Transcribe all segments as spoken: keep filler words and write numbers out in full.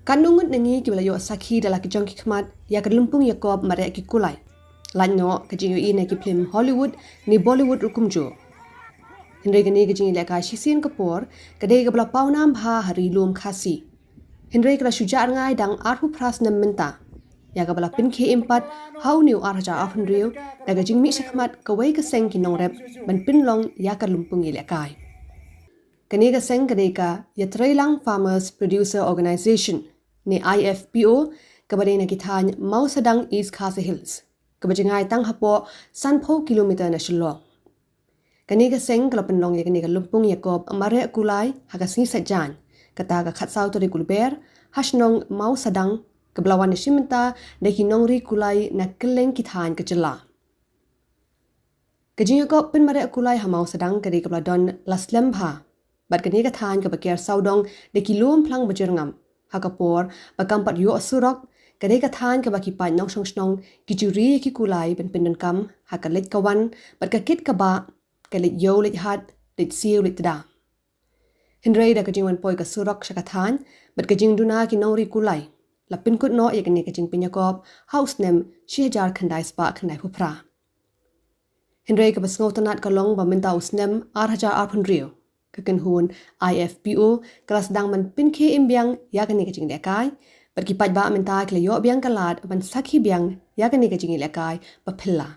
Katno ngut na ngi kiba la ïoh sakhi da la ki jong ki khmat ïa ka lympung ïakob mareh ki kulai, lait noh ka jingïohi na ki phlim Hollywood ne Bollywood ruh kumjuh. Hynrei kane ka jingïalehkai shisien ka por ka dei kaba la pawnam bha ha ri lum Khasi. Hynrei ka la shu jah rngai dang arphew phra snem mynta, ïa kaba la pynkhie im pat ha une u ar hajar arphew hynriew da ka jingmih shakhmat kawei ka seng ki nongrep ban pynlong ïa ka lympung ïalehkai. Kane ka seng ka dei ka Ïatreilang Farmers Producer Organisation ne I F P O, kaba dei na ki thaiñ Mawsadang, East Khasi Hills, kaba jngai tang hapoh sanphew kilometer na Shillong. Kane ka seng ka la pynlong ïa kane ka lympung ïakob mareh kulai ha ka sngi Saitjaiñ, kata ka khatsaw tarik u Lber, ha shnong Mawsadang, kaba la wan na shi mynta da ki nongri kulai na kylleng ki thaiñ ka jylla. Ka jingïakob pynmareh kulai ha Mawsadang ka dei kaba la don la slem bha, bad kane ka thaiñ kaba ker sawdong da ki lum phlang ba jyrngam. Ha ka por ba kam pat ïoh surok, ka dei ka thaiñ kaba ki paid nongshong shnong ki ju ri ïa ki kulai ban pyndonkam ha ka leit ka wan, bad ka kit ka bah, ka leit ïew leit hat, leit siew leit tda. Hynrei da ka jingwan poi ka surok sha ka thaiñ bad ka jingduna ki nongri kulai, la pynkut noh ïa kane ka jingpynïakob ha u snem shi hajar khyndai spah khyndaiphew phra. Hynrei kaba sngewtynnat ka long ba mynta u snem ar hajar arphew hynriew, ka kynhun I F P O ka la sdang ban pynkhie im biang ïa kane ka jingïalehkai, bad ki paidbah mynta ki la ïoh biang ka lad ban sakhi biang ïa kane ka jingïalehkai ba phylla.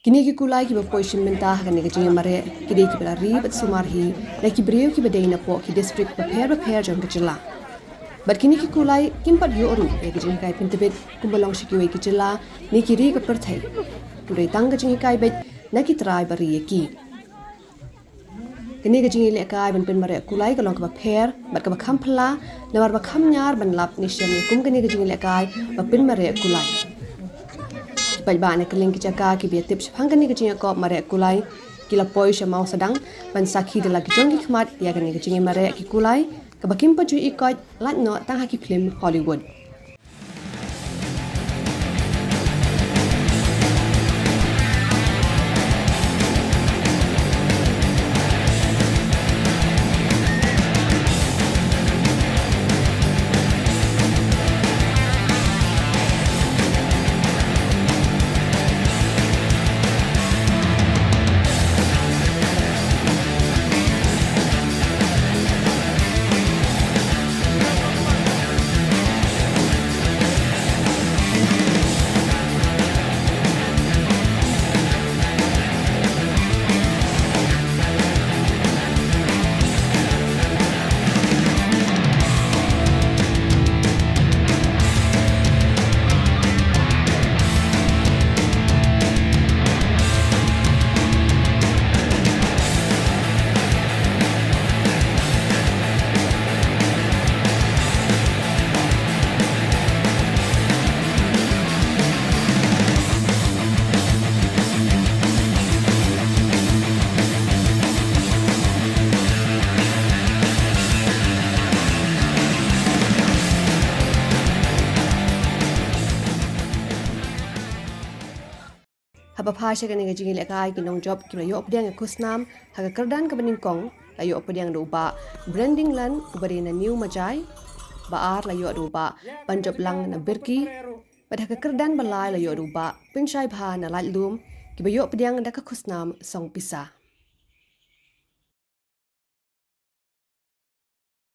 Kine ki kulai kiba poi shim mynta ha kane ka jingïamareh ki dei kiba la ri bad sumar hi na ki briew kiba dei napoh ki district bapher bapher jong ka jylla. Bad kine ki kulai kim pat ïoh ruh ïa ka jinghikai pyntbit kumba long sha kiwei ki jylla ne ki ri ka pyrthei. Hynrei tang ka jinghikai beit na ki trai ba ri ïa ki. Kane ka jingïalehkai ban pynmareh kulai ka long kaba pher bad kaba kham phylla, namar ba kham ñiar ban lap ne shem ïa kum kane ka jingïalehkai ba pynmareh kulai. Ki paidbah na kylleng ki jaka kiba ïatip shaphang kane ka jingïakob mareh kulai ki la poi sha Mawsadang ban sakhi da la ki jong ki khmat ïa kane ka jingïamareh ki kulai, kaba kim pat ju i koit lait noh tang ha ki phlim Hollywood. Haba phai sha kane ka jingïalehkai, ki nongjop kiba la ïoh pdiang ïa ka khusnam ha ka kyrdan kaba nyngkong la ïoh pdiang da u Bah Brandingland uba dei na New Majai, ba ar la ïoh da u Bah Banjoplang na Birki, bad ha ka kyrdan ba lai la ïoh da u Bah Pynshaibha na Laitlum, kiba ïoh pdiang da ka khusnam Song Pisa.